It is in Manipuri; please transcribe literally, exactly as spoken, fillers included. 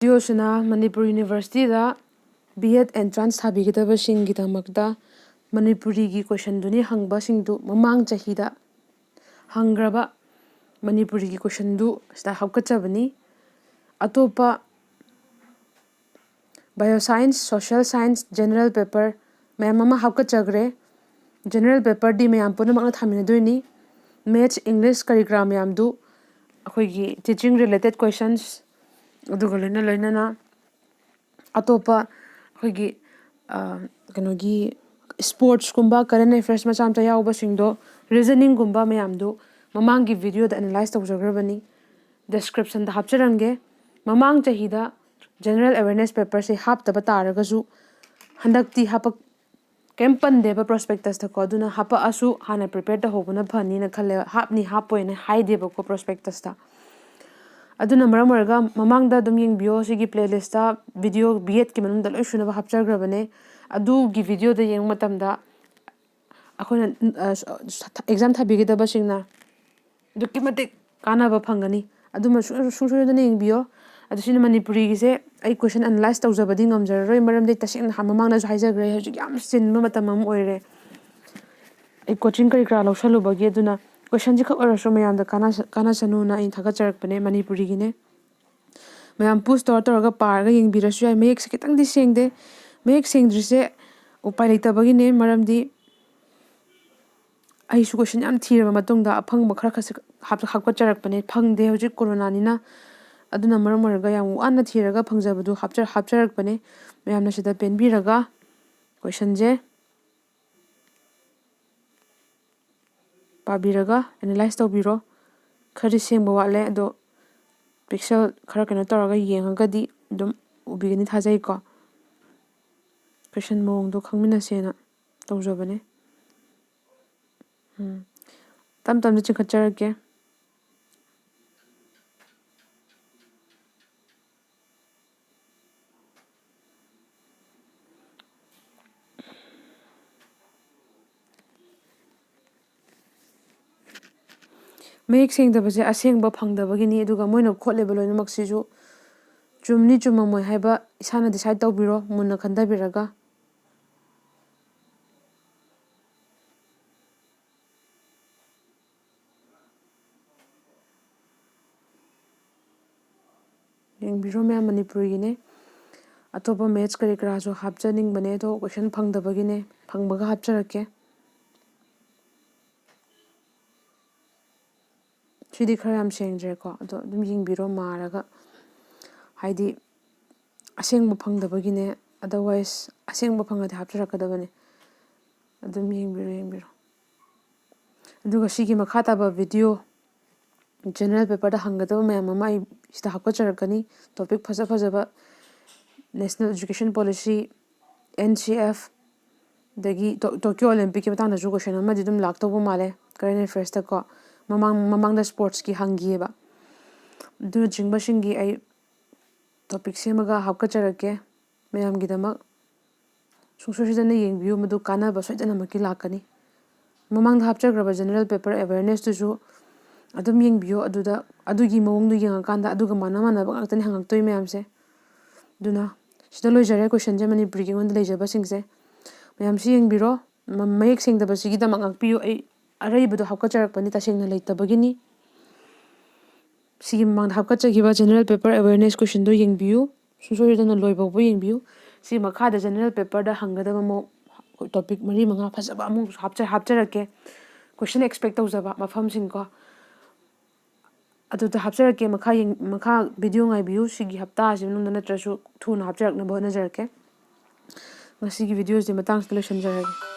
ꯚꯤꯗꯤꯑꯣꯁꯤꯅ ꯃꯅꯤꯄꯨꯔ ꯌꯨꯅꯤꯚꯔꯁꯤꯇꯤꯗ ꯕꯤ ꯑꯦꯗ ꯑꯦꯟꯇ꯭ꯔꯥꯟꯁ ꯊꯥꯕꯤꯒꯗꯕꯁꯤꯡꯒꯤꯗꯃꯛꯇ ꯃꯅꯤꯄꯨꯔꯤꯒꯤ ꯀꯣꯏꯁꯟꯗꯨꯅꯤ ꯍꯪꯕꯁꯤꯡꯗꯨ ꯃꯃꯥꯡ ꯆꯍꯤꯗ ꯍꯪꯈ꯭ꯔꯕ ꯃꯅꯤꯄꯨꯔꯤꯒꯤ ꯀꯣꯏꯁꯟꯗꯨ ꯁꯤꯗ ꯍꯥꯞꯀꯠꯆꯕꯅꯤ꯫ ꯑꯇꯣꯞꯄ bio science, social science, general paper ꯃꯌꯥꯝ ꯑꯃ ꯍꯥꯞꯀꯠꯆꯈ꯭ꯔꯦ꯫ ꯖꯦꯅꯔꯦꯜ ꯄꯦꯄꯔꯗꯤ ꯃꯌꯥꯝ ꯄꯨꯝꯅꯃꯛꯅ ꯊꯥꯃꯤꯟꯅꯗꯣꯏꯅꯤ꯫ ꯃꯦꯠꯁ, ꯏꯪꯂꯤꯁ ꯀꯔꯤ ꯀꯔꯥ ꯃꯌꯥꯝꯗꯨ ꯑꯩꯈꯣꯏꯒꯤ teaching related questions ꯑꯗꯨꯒ ꯂꯣꯏꯅ ꯂꯣꯏꯅꯅ ꯑꯇꯣꯞꯄ ꯑꯩꯈꯣꯏꯒꯤ ꯀꯩꯅꯣꯒꯤ ꯁ꯭ꯄꯣꯔꯠꯁꯀꯨꯝꯕ ꯀꯔꯦꯟ ꯑꯦꯐꯤꯌꯔꯁ ꯃꯆꯥ ꯃꯆꯥ ꯌꯥꯎꯕꯁꯤꯡꯗꯣ, ꯔꯤꯖꯅꯤꯡꯒꯨꯝꯕ ꯃꯌꯥꯝꯗꯨ ꯃꯃꯥꯡꯒꯤ ꯚꯤꯗꯤꯑꯣꯗ ꯑꯦꯅꯥꯂꯥꯏꯁ ꯇꯧꯖꯈ꯭ꯔꯕꯅꯤ꯫ ꯗꯦꯁꯀ꯭ꯔꯤꯞꯁꯟꯗ ꯍꯥꯞꯆꯔꯝꯒꯦ꯫ ꯃꯃꯥꯡ ꯆꯍꯤꯗ ꯖꯦꯅꯔꯦꯜ ꯑꯦꯋꯦꯔꯅꯦꯁ ꯄꯦꯄꯔꯁꯦ ꯍꯥꯞꯇꯕ ꯇꯥꯔꯒꯁꯨ ꯍꯟꯗꯛꯇꯤ ꯍꯥꯞꯄꯛ ꯀꯩꯝ ꯄꯟꯗꯦꯕ ꯄ꯭ꯔꯣꯁꯄꯦꯛꯇꯁꯇꯀꯣ꯫ ꯑꯗꯨꯅ ꯍꯥꯄꯛꯑꯁꯨ ꯍꯥꯟꯅ ꯄ꯭ꯔꯤꯄꯦꯌꯔ ꯇꯧꯍꯧꯕꯅ ꯐꯅꯤꯅ ꯈꯜꯂꯦꯕ꯫ ꯍꯥꯞꯅꯤ ꯍꯥꯞꯄꯣꯏꯅ ꯍꯥꯏꯗꯦꯕꯀꯣ ꯄ꯭ꯔꯣꯁꯄꯦꯛꯇꯁꯇ꯫ ꯑꯗꯨꯅ ꯃꯔꯝ ꯑꯣꯏꯔꯒ ꯃꯃꯥꯡꯗ ꯑꯗꯨꯝ ꯌꯦꯡꯕꯤꯌꯣ꯫ ꯁꯤꯒꯤ ꯄ꯭ꯂꯦꯂꯤꯁꯇ ꯚꯤꯗꯤꯑꯣ ꯕꯤ ꯑꯦꯗꯀꯤ ꯃꯅꯨꯡꯗ ꯂꯣꯏ ꯁꯨꯅꯕ ꯍꯥꯞꯆꯈ꯭ꯔꯕꯅꯦ꯫ ꯑꯗꯨꯒꯤ ꯚꯤꯗꯤꯑꯣꯗ ꯌꯦꯡꯕ ꯃꯇꯝꯗ ꯑꯩꯈꯣꯏꯅ ꯑꯦꯛꯖꯥꯝ ꯊꯥꯕꯤꯒꯗꯕꯁꯤꯡꯅ ꯑꯗꯨꯛꯀꯤ ꯃꯇꯤꯛ ꯀꯥꯟꯅꯕ ꯐꯪꯒꯅꯤ꯫ ꯑꯗꯨꯃ ꯁꯨꯡꯁꯣꯏ ꯁꯨꯡꯁꯣꯏ ꯁꯣꯏꯗꯅ ꯌꯦꯡꯕꯤꯌꯣ꯫ ꯑꯗꯨ ꯁꯤꯅ ꯃꯅꯤꯄꯨꯔꯤꯒꯤꯁꯦ ꯑꯩ ꯀꯣꯏꯁꯟ ꯑꯦꯅꯥꯂꯥꯏꯁ ꯇꯧꯖꯕꯗꯤ ꯉꯝꯖꯔꯔꯣꯏ, ꯃꯔꯝꯗꯤ ꯇꯁꯦꯡꯅ ꯍꯥ-, ꯃꯃꯥꯡꯗꯁꯨ ꯍꯥꯏꯖꯈ꯭ꯔꯦ, ꯍꯧꯖꯤꯛ ꯌꯥꯝ ꯆꯤꯟꯕ ꯃꯇꯝ ꯑꯃ ꯑꯣꯏꯔꯦ꯫ ꯑꯩ ꯀꯣꯆꯤꯡ ꯀꯔꯤ ꯀꯔꯥ ꯂꯧꯁꯜꯂꯨꯕꯒꯤ꯫ ꯑꯗꯨꯅ ꯀꯣꯏꯁꯟꯁꯤ ꯈꯛ ꯑꯣꯏꯔꯁꯨ ꯃꯌꯥꯝꯗ ꯀꯥꯟꯅꯁ-, ꯀꯥꯟꯅꯁꯅꯨꯅ ꯑꯩ ꯊꯥꯒꯠꯆꯔꯛꯄꯅꯦ꯫ ꯃꯅꯤꯄꯨꯔꯤꯒꯤꯅꯦ꯫ ꯃꯌꯥꯝ ꯄꯨꯁ ꯇꯧꯔ ꯇꯧꯔꯒ ꯄꯥꯔꯒ ꯌꯦꯡꯕꯤꯔꯁꯨ ꯌꯥꯏ꯫ ꯃꯌꯦꯛꯁꯦ ꯈꯤꯇꯪꯗꯤ ꯁꯦꯡꯗꯦ꯫ ꯃꯌꯦꯛ ꯁꯦꯡꯗ꯭ꯔꯤꯁꯦ ꯎꯄꯥꯏ ꯂꯩꯇꯕꯒꯤꯅꯦ, ꯃꯔꯝꯗꯤ ꯑꯩꯁꯨ ꯀꯣꯏꯁꯟ ꯌꯥꯝ ꯊꯤꯔꯕ ꯃꯇꯨꯡꯗ ꯑꯐꯪꯕ ꯈꯔ ꯈꯔꯁꯦ ꯍꯥꯞ-, ꯍꯥꯞꯀꯠꯆꯔꯛꯄꯅꯦ꯫ ꯐꯪꯗꯦ ꯍꯧꯖꯤꯛ ꯀꯣꯔꯣꯅꯥꯅꯤꯅ꯫ ꯑꯗꯨꯅ ꯃꯔꯝ ꯑꯣꯏꯔꯒ ꯌꯥꯝ ꯋꯥꯅ ꯊꯤꯔꯒ ꯐꯪꯖꯕꯗꯨ ꯍꯥꯞꯆ-, ꯍꯥꯞꯆꯔꯛꯄꯅꯦ꯫ ꯃꯌꯥꯝꯅ ꯁꯤꯗ ꯄꯦꯟꯕꯤꯔꯒ ꯀꯣꯏꯁꯟꯁꯦ ꯄꯥꯕꯤꯔꯒ ꯑꯦꯅꯥꯂꯥꯏꯁ ꯇꯧꯕꯤꯔꯣ꯫ ꯈꯔꯗꯤ ꯁꯦꯡꯕ ꯋꯥꯠꯂꯦ, ꯑꯗꯣ ꯄꯤꯛꯁꯦꯜ ꯈꯔ ꯀꯩꯅꯣ ꯇꯧꯔꯒ ꯌꯦꯡꯉꯒꯗꯤ ꯑꯗꯨꯝ ꯎꯕꯤꯒꯅꯤ ꯊꯥꯖꯩꯀꯣ꯫ ꯀꯣꯏꯁꯟ ꯃꯑꯣꯡꯗꯣ ꯈꯪꯃꯤꯟꯅꯁꯦꯅ ꯇꯧꯖꯕꯅꯦ꯫ ꯎꯝ꯫ ꯇꯞ ꯇꯞꯅ ꯆꯤꯡꯈꯠꯆꯔꯛꯀꯦ꯫ ꯃꯌꯦꯛ ꯁꯦꯡꯗꯕꯁꯦ ꯑꯁꯦꯡꯕ ꯐꯪꯗꯕꯒꯤꯅꯤ, ꯑꯗꯨꯒ ꯃꯣꯏꯅ ꯈꯣꯠꯂꯤꯕ ꯂꯣꯏꯅꯃꯛꯁꯤꯁꯨ ꯆꯨꯝꯅꯤ ꯆꯨꯝꯃꯝꯃꯣꯏ ꯍꯥꯏꯕ ꯏꯁꯥꯅ decide ꯇꯧꯕꯤꯔꯣ, ꯃꯨꯟꯅ ꯈꯟꯊꯕꯤꯔꯒ꯫ ꯌꯦꯡꯕꯤꯔꯣ ꯃꯌꯥꯝ, ꯃꯅꯤꯄꯨꯔꯤꯒꯤꯅꯦ꯫ ꯑꯇꯣꯞꯄ maths ꯀꯔꯤ ꯀꯔꯥꯁꯨ ꯍꯥꯞꯆꯅꯤꯡꯕꯅꯦ, ꯑꯗꯣ question ꯐꯪꯗꯕꯒꯤꯅꯦ, ꯐꯪꯕꯒ ꯍꯥꯞꯆꯔꯛꯀꯦ꯫ ꯁꯤꯗꯤ ꯈꯔ ꯌꯥꯝ ꯁꯦꯡꯗ꯭ꯔꯦꯀꯣ, ꯑꯗꯣ ꯑꯗꯨꯝ ꯌꯦꯡꯕꯤꯔꯣ ꯃꯥꯔꯒ, ꯍꯥꯏꯗꯤ ꯑꯁꯦꯡꯕ ꯐꯪꯗꯕꯒꯤꯅꯦ, otherwise ꯑꯁꯦꯡꯕ ꯐꯪꯉꯗꯤ ꯍꯥꯞꯆꯔꯛꯀꯗꯕꯅꯦ꯫ ꯑꯗꯨꯝ ꯌꯦꯡꯕꯤꯔꯣ, ꯌꯦꯡꯕꯤꯔꯣ꯫ ꯑꯗꯨꯒ ꯁꯤꯒꯤ ꯃꯈꯥ ꯇꯥꯕ video general paperꯗ ꯍꯪꯒꯗꯕ ꯃꯌꯥꯝ ꯑꯃ ꯑꯩ ꯁꯤꯗ ꯍꯥꯞꯀꯠꯆꯔꯛꯀꯅꯤ꯫ Topic ꯐꯖ ꯐꯖꯕ, National Education Policy, N C F, ꯑꯗꯒꯤ ꯇꯣ-, Tokyo Olympicꯀꯤ ꯃꯇꯥꯡꯗꯁꯨ question ꯑꯃꯗꯤ ꯑꯗꯨꯝ ꯂꯥꯛꯇꯧꯕ ꯃꯥꯜꯂꯦ, current affairsꯇꯀꯣ꯫ ꯃꯃꯥꯡ, ꯃꯃꯥꯡꯗ sportsꯀꯤ ꯍꯪꯈꯤꯑꯕ꯫ ꯑꯗꯨꯅꯆꯤꯡꯕꯁꯤꯡꯒꯤ ꯑꯩ topic ꯁꯦꯝꯃꯒ ꯍꯥꯞꯀꯠꯆꯔꯛꯀꯦ ꯃꯌꯥꯝꯒꯤꯗꯃꯛ꯫ ꯁꯨꯡꯁꯣꯏ ꯁꯣꯏꯗꯅ ꯌꯦꯡꯕꯤꯌꯨ, ꯃꯗꯨ ꯀꯥꯟꯅꯕ ꯁꯣꯏꯗꯅꯃꯛꯀꯤ ꯂꯥꯛꯀꯅꯤ꯫ ꯃꯃꯥꯡꯗ ꯍꯥꯞꯆꯈ꯭ꯔꯕ general paper awarenessꯇꯨꯁꯨ ꯑꯗꯨꯝ ꯌꯦꯡꯕꯤꯌꯨ꯫ ꯑꯗꯨꯗ ꯑꯗꯨꯒꯤ ꯃꯑꯣꯡꯗꯨ ꯌꯦꯡꯉꯀꯥꯟꯗ ꯑꯗꯨꯒ ꯃꯥꯟꯅ ꯃꯥꯟꯅꯕ ꯉꯥꯛꯇꯅꯤ ꯍꯪꯉꯛꯇꯣꯏ ꯃꯌꯥꯝꯁꯦ꯫ ꯑꯗꯨꯅ ꯁꯤꯗ ꯂꯣꯏꯖꯔꯦ questionꯁꯦ ꯃꯅꯤꯄꯨꯔꯤꯒꯤ ꯑꯩꯉꯣꯟꯗ ꯂꯩꯖꯕꯁꯤꯡꯁꯦ꯫ ꯃꯌꯥꯝꯁꯤ ꯌꯦꯡꯕꯤꯔꯣ꯫ ꯃ-, ꯃꯌꯦꯛ ꯁꯦꯡꯗꯕꯁꯤꯒꯤꯗꯃꯛ ꯉꯥꯛꯄꯤꯌꯨ꯫ ꯑꯩ ꯑꯔꯩꯕꯗꯣ ꯍꯥꯞꯀꯠꯆꯔꯛꯄꯅꯤ, ꯇꯁꯦꯡꯅ ꯂꯩꯇꯕꯒꯤꯅꯤ꯫ ꯁꯤꯒꯤ ꯃꯃꯥꯡꯗ ꯍꯥꯞꯀꯠꯆꯈꯤꯕ general paper awareness questionꯗꯨ ꯌꯦꯡꯕꯤꯌꯨ꯫ ꯁꯨꯡꯁꯣꯏ ꯁꯣꯏꯗꯅ ꯂꯣꯏꯐꯥꯎꯕ ꯌꯦꯡꯕꯤꯌꯨ꯫ ꯁꯤ ꯃꯈꯥꯗ general paperꯗ ꯍꯪꯒꯗꯕ ꯃꯑꯣꯡ topic ꯃꯔꯤ ꯃꯉꯥ ꯐꯖꯕ ꯑꯃꯨꯛ ꯍꯥꯞꯆ-, ꯍꯥꯞꯆꯔꯛꯀꯦ꯫ Question expect ꯇꯧꯖꯕ ꯃꯐꯝꯁꯤꯡꯀꯣ꯫ ꯑꯗꯨꯗ ꯍꯥꯞꯆꯔꯛꯀꯦ꯫ ꯃꯈꯥ ꯌꯦꯡ-, ꯃꯈꯥ video ꯉꯥꯏꯕꯤꯌꯨ꯫ ꯁꯤꯒꯤ ꯍꯞꯇꯥꯁꯤ ꯃꯅꯨꯡꯗ ꯅꯠꯇ꯭ꯔꯁꯨ ꯊꯨꯅ ꯍꯥꯞꯆꯔꯛꯅꯕ ꯍꯣꯠꯅꯖꯔꯛꯀꯦ꯫ ꯉꯁꯤꯒꯤ videoꯁꯤ ꯃꯇꯥꯡꯁꯤꯗ ꯂꯣꯏꯁꯤꯟꯖꯔꯒꯦ꯫